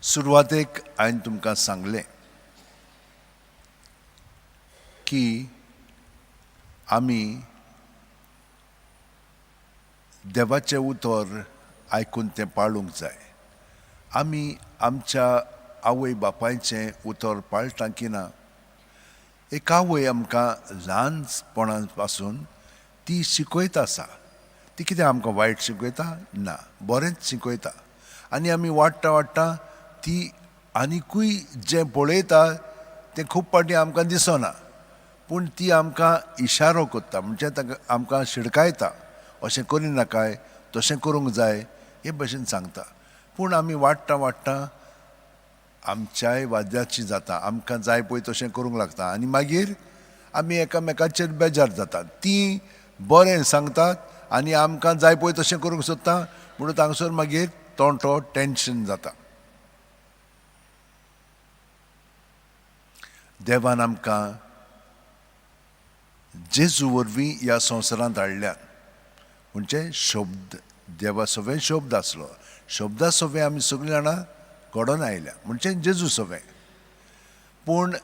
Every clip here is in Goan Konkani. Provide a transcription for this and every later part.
सुरवातेक हांवें तुमकां सांगलें की आमी देवाचें उतर आयकून तें पाळूंक जाय. आमी आमच्या आवय बापायचें उतर पाळटा की ना? एक आवय आमकां ल्हानपणा पासून ती शिकयत आसा. ती कितें आमकां वायट शिकयता? ना, बरेंच शिकयता. आनी आमी वाडटा वाडटा ती आनिकूय जें पळयता तें खूब फावटी आमकां दिसना, पूण ती आमकां इशारो करता, म्हणजे ताका आमकां शिडकायता, अशें करिनाकाय, तशें करूंक जाय, हे भशेन सांगता. पूण आमी वाडटा वाडटा आमच्याय वाद्याची जाता, आमकां जाय पळय तशें करूंक लागता आनी मागीर आमी एकामेकाचेर बेजार जातात. तीं बरें सांगतात आनी आमकां जाय पळय तशें करूंक सोदता, म्हणून तांगसर मागीर तोंटो टेंशन जाता. देवान आमकां जेजू वरवीं ह्या संवसारांत हाडल्यात. म्हणजे शब्द देवा सवें शब्द आसलो, शब्दा सवें आमी सगळीं जाणां घडोवन आयल्या, म्हणजे जेजू सवें. पूण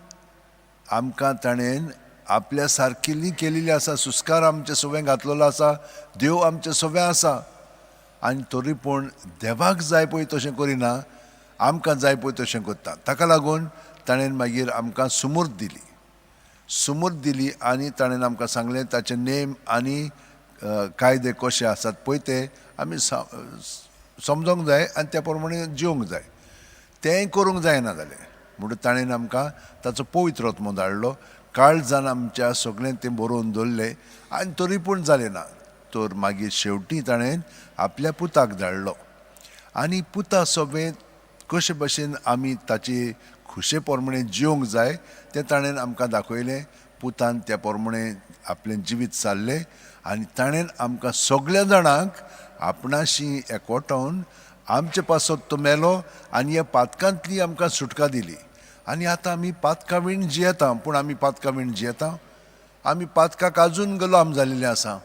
आमकां ताणें आपल्या सारकिल्ली केलेली आसा, सुस्कार आमचे सवें घातलेलो आसा, देव आमचे सवें आसा. आनी तरी पूण देवाक जाय पळय तशें करिना, आमकां जाय पळय तशें करता. ताका लागून ताणें मागीर आमकां सुमूर्त दिली, सुमूर्त दिली आनी ताणें आमकां सांगलें ताचे नेम आनी कायदे कशे आसात पळय ते आमी समजोंक जाय आनी त्या प्रमाणे जिवंक जाय. तेंय करूंक जायना जालें म्हणून ताणें आमकां ताचो पवित्र आत्मो धाडलो, काळजान आमच्या सगळें तें बरोवन दवरलें आनी तरी पूण जालें ना. तर मागीर शेवटी ताणें आपल्या पुताक धाडलो आनी पुता सवें कशे भशेन आमी ताचे खुशे प्रमाणे जिवंक जाय तें ताणें आमकां दाखयलें. पुतान त्या प्रमाणे आपलें जिवीत सारलें आनी ताणें आमकां सगळ्या जाणांक आपणाशी एकवटावन आमचे पासत तो मेलो आनी ह्या पातकांतली आमकां सुटका दिली. आनी आतां आमी पातकां वीण जियेता, पूण आमी पातकां वीण जियेता, आमी पातकाक आजून गुलाम जाल्ले आसा.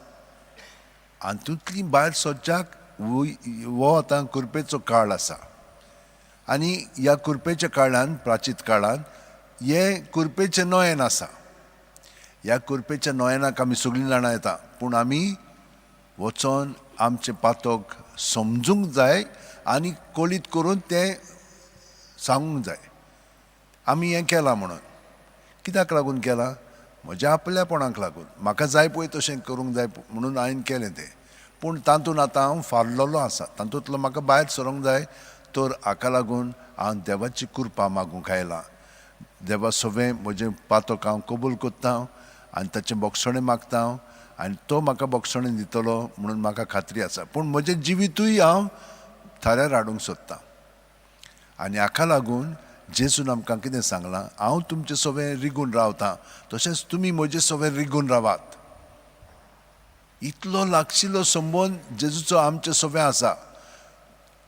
हातूंतली भायर सरच्याक हो आतां कुरपेचो काळ आसा आनी ह्या कुरपेच्या काळान, प्राचीत काळान हें कुरपेचें नोयन आसा. ह्या कुरपेच्या नोयनाक आमी सगळीं जाणां येता, पूण आमी वचोन आमचें पातक समजूंक जाय आनी कळीत करून तें सांगूंक जाय आमी हें केलां म्हणून. कित्याक लागून केलां? म्हज्या आपल्यापणाक लागून, म्हाका जाय पळय तशें करूंक जाय म्हणून हांवें केलें तें. पूण तातूंत आतां हांव फारलोलो आसा, तातूंतलो म्हाका भायर सरूंक जाय. तर हाका लागून हांव देवाची कृपा मागूंक आयलां. देवा सवें म्हजें पातक हांव कबूल करता आनी ताचें बोगसणें मागता हांव आनी तो म्हाका बोगसणें दितलो म्हणून म्हाका खात्री आसा. पूण म्हजें जिवितूय हांव थाऱ्यार हाडूंक सोदतां. आनी हाका लागून जेजून आमकां कितें सांगलां, हांव तुमचे सवें रिगून रावतां तशेंच तुमी म्हजे सवें रिगून रावात. इतलो लागशिल्लो संबंद जेजूचो आमचे सवें आसा.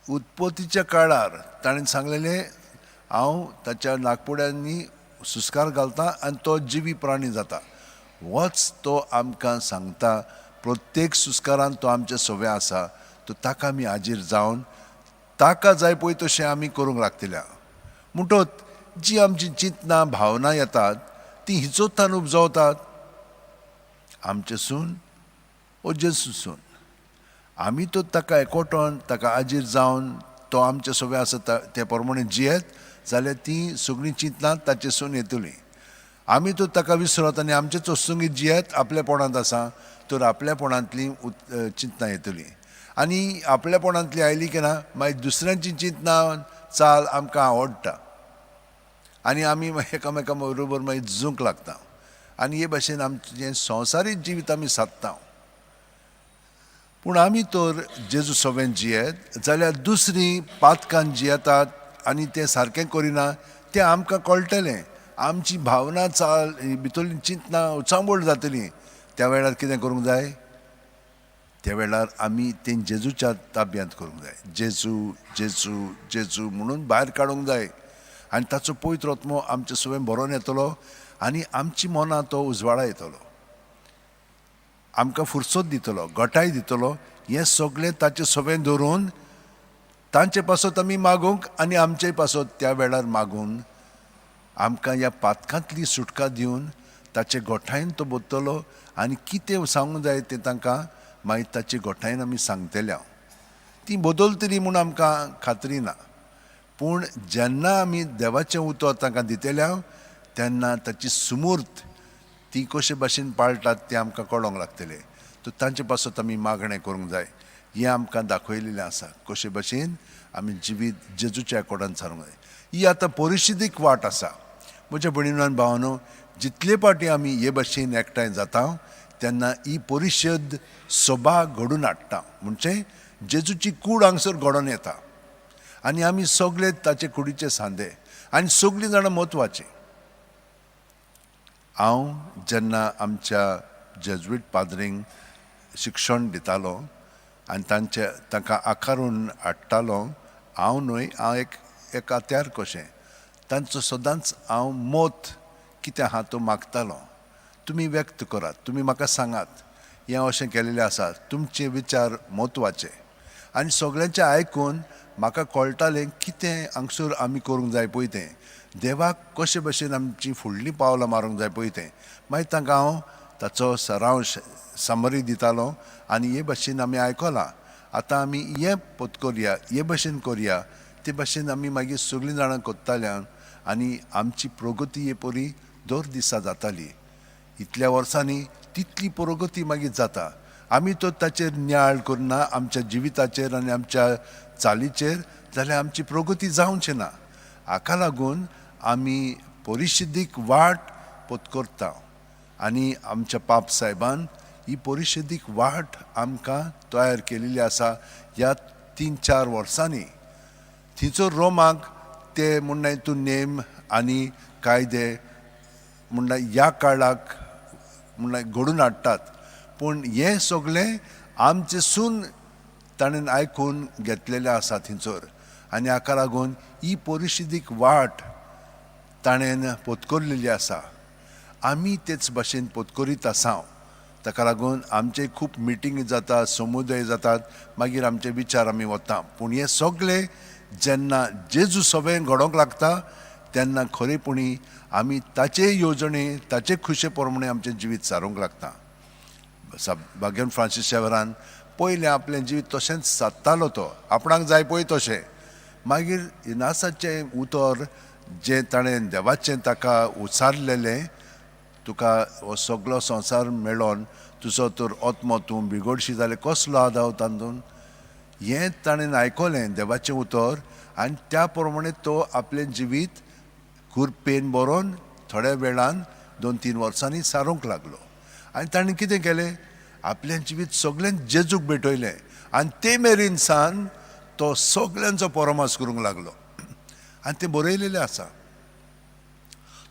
उत्पत्तीच्या काळार ताणें सांगलेलें, हांव ताच्या नागपुड्यांनी सुस्कार घालता आनी तो जिवी प्राणी जाता. होच तो आमकां सांगता, प्रत्येक सुस्कारान तो आमचे सवें आसा. तो ताका आमी हाजीर जावन ताका जाय पळय तशें आमी करूंक लागतल्या. म्हणटच जी आमची चिंतनां भावना येतात ती हिचोत्तान उपजवतात, आमचे सून ओ जेजू सून. आमी तो ताका एकवटोन ताका आजीर जावन तो आमचे सगळें आसा ते प्रमाणे जियेत जाल्यार ती सगळीं चिंतनां ताचे सून येतलीं. आमी तो ताका विसरत आनी आमचे चोस्तुंगी जियेत आपल्यापणांत आसा तर आपल्यापणांतली चिंतनां येतलीं. आनी आपल्यापणांतली आयली की ना मागीर दुसऱ्यांची चिंतनां चाल आमकां आवडटा आनी आमी एकामेका बरोबर मागीर झुजूंक लागता आनी हे भाशेन आमचें संवसारीक जिवीत आमी सादता. पूण आमी तर जेजू सवें जियेत जाल्यार दुसरीं पातकान जियेतात आनी तें सारकें करिना तें आमकां कळटलें. आमची भावना चाल भितरली चिंतनां उचांबळ जातली. त्या वेळार कितें करूंक जाय? त्या वेळार आमी तें जेजूच्या ताब्यांत करूंक जाय. जेजू जेजू जेजू म्हणून भायर काडूंक जाय आनी ताचो पवित्र आत्मो आमचे सवें भरोन येतलो आनी आमची मनां तो उजवाडा येतलो, आमकां फुरसत दितलो, गटाय दितलो. हें सगळें ताचें सवें धरून तांचे पासत आमी मागूंक आनी आमचे पासत त्या वेळार मागून आमकां ह्या पातकांतली सुटका दिवन ताचे गोठायेन तो बदतलो आनी कितें सांगूंक जाय तें तांकां मागीर ताचे गोठायेन आमी सांगतले. हांव ती बदलतली म्हूण आमकां खात्री ना, पूण जेन्ना आमी देवाचें उतर तांकां दितले तेन्ना ताची सुमूर्त ती कशे भाशेन पाळटात तें आमकां कळोंक लागतलें. तर तांचे पासत आमी मागणें करूंक जाय. हें आमकां दाखयलेलें आसा कशे भाशेन आमी जिवीत जेजूच्या एकोडान सारूंक जाय. ही आतां परिशदीक वाट आसा. म्हज्या भयणीन भावानो, जितले पाटी आमी हे भाशेन एकठांय जाता तेन्ना ही परिशद सभा घडून हाडटा, म्हणजे जेजूची कूड हांगसर घडोवन येता आनी आमी सगळे ताचे कुडीचे सांदे आनी सगळीं जाणां म्हत्वाचीं. हांव जेन्ना आमच्या जेज्वीट पाद्रींक शिक्षण दितालो आनी तांचे तांकां आकारून हाडटालो, हांव न्हय, हांव एक आत्यार कशें तांचो सदांच हांव मत कितें आहा तो मागतालो. तुमी व्यक्त करात, तुमी म्हाका सांगात हें अशें केलेलें आसा, तुमचे विचार म्हत्वाचे. आनी सगळ्यांचें आयकून म्हाका कळटालें कितें हांगसर आमी करूंक जाय पळय तें, देवाक कशे भशेन आमची फुडलीं पावलां मारूंक जाय पळय तें. मागीर तांकां हांव ताचो सरांश समरी दितालो आनी हे भशेन आमी आयकलां, आतां आमी हें पत करया, हे भशेन करया, ते भशेन आमी मागीर सगळीं जाणां करताल्यान आनी आमची प्रगती हे परी दर दिसा जाताली. इतल्या वर्सांनी तितली प्रगती मागीर जाता. आमी तो ताचेर नियाळ करना आमच्या जिविताचेर आनी आमच्या चालीचेर जाल्यार आमची प्रगती जावची ना. हाका लागून आमी परिशदीक वाट पत्करता आनी आमच्या पाप सायबान ही परिशदीक वाट आमकां तयार केलेली आसा. ह्या 3-4 वर्सांनी थंयचो रोमाक ते म्हणटा तूं नेम आनी कायदे म्हणटा ह्या काळाक म्हणटा घडून हाडटात, पूण हें सगळें आमचें सून ताणें आयकून घेतलेलें आसा थंयसर आनी हाका लागून ही परिशदीक वाट ताणें पत्करलेली आसा. आमी तेच भाशेन पत्करीत आसा. ताका लागून आमचे खूब मिटींग जाता, समुदाय जातात, मागीर आमचे विचार आमी वता. पूण हे सगळे जेन्ना जेजू सगळें घडोवंक लागता तेन्ना खरेपणी आमी ताचे येवजणे ताचे खुशे प्रमाणे आमचें जिवीत सारूंक लागता. भाग्यन फ्रांसीस शेवरान पयलें आपलें जिवीत तशेंच सादतालो, तो आपणाक जाय पळय तशें. मागीर इनासाचें उतर जें ताणें देवाचें ताका उचारलेलें, तुका हो सगलो संवसार मेळोन तुजो तर आत्मो तूं बिगोडशी जाल्यार कसलो आदाव तातूंत, हें ताणें आयकलें देवाचें उतर आनी त्या प्रमाणे तो आपलें जिवीत कुरपेन बरोवन थोड्या वेळान 2-3 वर्सांनी सारूंक लागलो. आनी ताणें कितें केलें, आपलें जिवीत सगळें जेजूक भेटयलें आनी ते मेरेन सान तो सगळ्यांचो परामर्श करूंक लागलो आनी तें बरयलेलें आसा.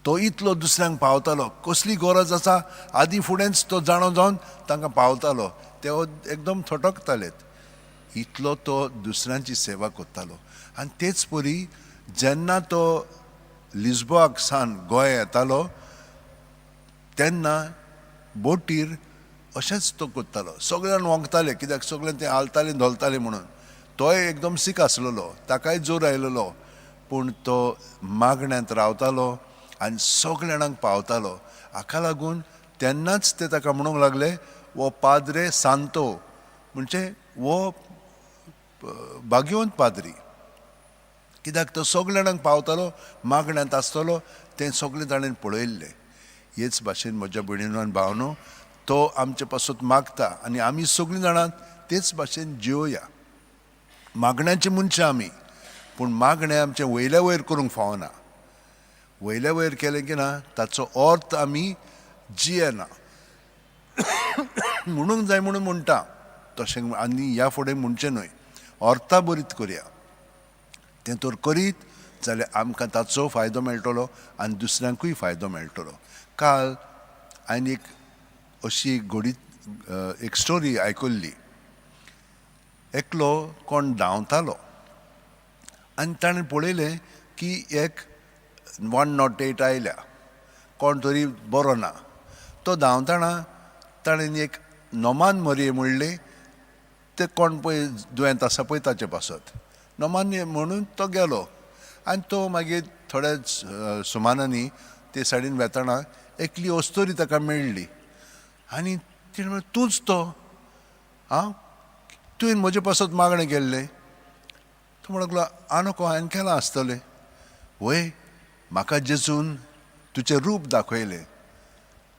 तो इतलो दुसऱ्यांक पावतालो, कसली गरज आसा आदी फुडेंच तो जाणो जावन तांकां पावतालो, ते एकदम थटकतालेत, इतलो तो दुसऱ्यांची सेवा करतालो. आनी तेच परी जेन्ना तो लिस्बोआक सान गोंया येतालो तेन्ना बोटीर अशेंच तो करतालो, सगळ्यांक वोंकताले कित्याक सगळ्यां ते हालताले धोलताले म्हणून. तोय एकदम सीक आसलेलो, ताकाय जोर आयलेलो, पूण तो मागण्यांत रावतालो आनी सगळ्या जाणांक पावतालो. हाका लागून तेन्नाच ते ताका म्हणूंक लागले हो पाद्रे सांतो, म्हणजे हो भाग्यवंत पाद्री, कित्याक तो सगळ्या जाणांक पावतालो, मागण्यांत आसतलो, तें सगळें ताणें पळयल्लें. हेच भाशेन म्हज्या भयणीनो आनी भावनो, तो आमचे पासत मागता आनी आमी सगळीं जाणां तेच भाशेन जियोया. मागण्याची मनशां आमी, पूण मागणें आमचें वयल्या वयर करूंक फावना. वयल्या वयर केलें की ना ताचो अर्थ आमी जियेना. म्हणूंक जाय म्हणून म्हणटा तशें आनी ह्या फुडें म्हणचें न्हय, अर्था बरीत करया. तें तर करीत जाल्यार आमकां ताचो फायदो मेळटलो आनी दुसऱ्यांकूय फायदो मेळटलो. काल हांवें एक अशी घडीत एक स्टोरी आयकल्ली. एकलो कोण धांवतालो आनी ताणें पळयलें की एक 108 आयल्या, कोण तरी बरो ना. तो धांवतना ताणें एक नोमान मरये म्हणलें, ते कोण पळय दुयेंत आसा पळय ताचे पासत नोमान्य म्हणून तो गेलो. आनी तो मागीर थोड्या सुमानांनी ते सायडीन वेतना एकली अस्तोरी ताका मेळ्ळी आनी तिणें म्हणलें, तूंच तो आं, तुवें म्हजे पासत मागणें केल्लें. तो म्हणूंक लागलो, आनो हांवें केलां आसतलें. वय, म्हाका जेजून तुजें रूप दाखयलें.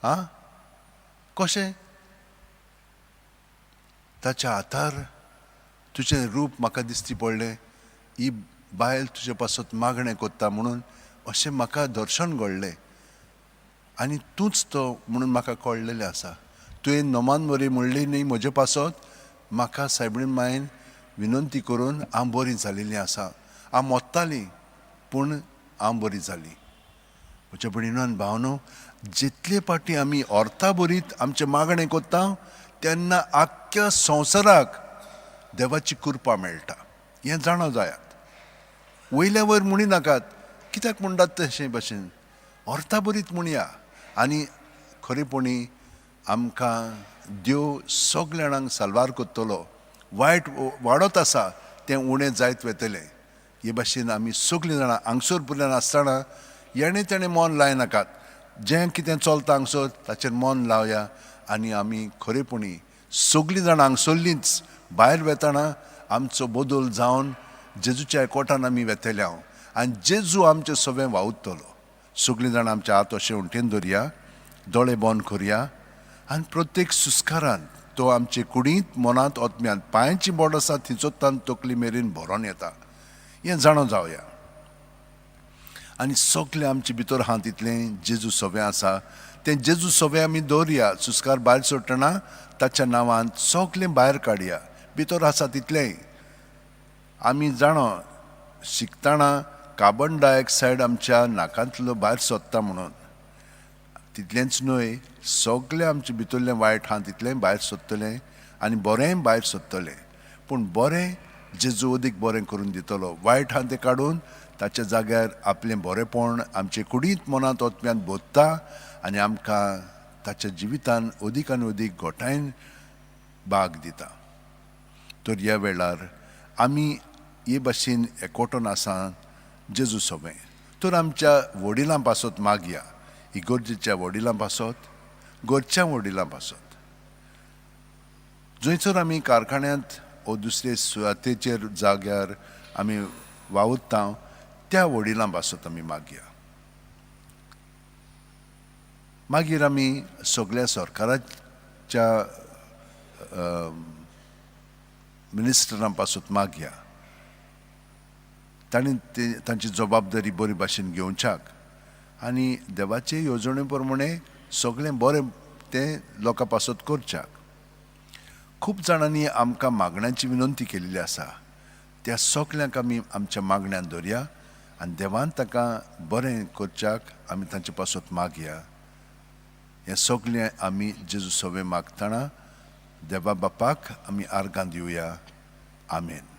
आं, कशें? ताच्या हातार तुजें रूप म्हाका दिसती पडलें. ही बायल तुजे पासत मागणें कोत्ता म्हणून अशें म्हाका दर्शन घडलें आनी तूंच तो म्हणून म्हाका कळ्ळेलें आसा. तुवें नोमान बरी म्हणली न्ही म्हजे पासत, म्हाका सायबीण मायन विनंती करून हांव बरी जालेली आसा. हांव मोत्ताली पूण हांव बरी जाली. म्हज्या भयणीन भावनो, जितले पाटी आमी अर्था बरीत आमचें मागणें कोत्ता तेन्ना आख्ख्या संवसाराक देवाची कृपा मेळटा. हें जाणा जायात. वयल्या वयर म्हणी नाकात, कित्याक म्हणटात तशें भशेन, अर्था बरीत म्हणया. आनी खरेपणी आमकां देव सगल्या जाणांक साल्वार करतलो. वायट वाडत आसा तें उणें जायत वतलें. हे भाशेन आमी सगलीं जाणां हांगसर पुरल्यान आसतना येणें तेणें मन लायनाकात. जें कितें चलता हांगसर ताचेर मन लावया आनी आमी खरेपणी सगलीं जाणां हांगसरलींच भायर वेतना आमचो बदल जावन जेजूच्या एकवटान आमी वेतले हांव आनी जेजू आमचें सगळें वावुरतलो. सगलीं जाणां आमच्या हात अशें उंटेन धरया, दोळे बंद करया आनी प्रत्येक सुस्कारान तो आमचे कुडींत, मनांत, आत्म्यांत, पांयांची बोट आसा थंयचोतान तकली मेरेन भरोन येता हें जाणो जावया. आनी सगलें आमचे भितर आहा तितलें जेजू सवें आसा तें जेजू सवें आमी दवरया. सुस्कार भायर सोडटना ताच्या नांवान सगलें भायर काडया, भितर आसा तितलेंय. आमी जाणो शिकतना कार्बन डायऑक्सायड आमच्या नाकांतलो भायर सोदता म्हणून, तितलेंच न्हय सगलें आमचे भितरलें वायट आहा तितलें भायर सोदतलें आनी बरेंय भायर सोदतलें. पूण बरें जेजू अदीक बरें करून दितलो. वायट आहा तें काडून ताच्या जाग्यार आपलें बरेंपण आमचे कुडींत, मनांत, आत्म्यांत भरता आनी आमकां ताच्या जिवितान अदीक आनी अदीक घोटायन भाग दिता. तर ह्या वेळार आमी हे भाशेन एकवटून आसा जेजू सवें. तर आमच्या वडिलां पासत मागया, इगर्जेच्या वडिलां पासत, घरच्या वडिलां पासत, जंयसर आमी कारखान्यांत ओ दुसरे सुवातेचेर जाग्यार आमी वावुरता त्या वडिलां पासत आमी मागया. मागीर आमी सगल्या सरकाराच्या मिनिस्टरां पासत मागया, तांणी तांची जबाबदारी बरी भाशेन घेवच्याक आनी देवाचे येवजणे प्रमाणे सगळें बरें तें लोकां पासत करच्याक. खूब जाणांनी आमकां मागण्यांची विनंती केल्ली आसा, त्या सगल्यांक आमी आमच्या मागण्यान दवरया आनी देवान ताका बरें करच्याक आमी तांचे पासत मागया. हें सगळें आमी जेजू सवें मागतना देवा बापाक आमी आर्गां दिवया. आमेन.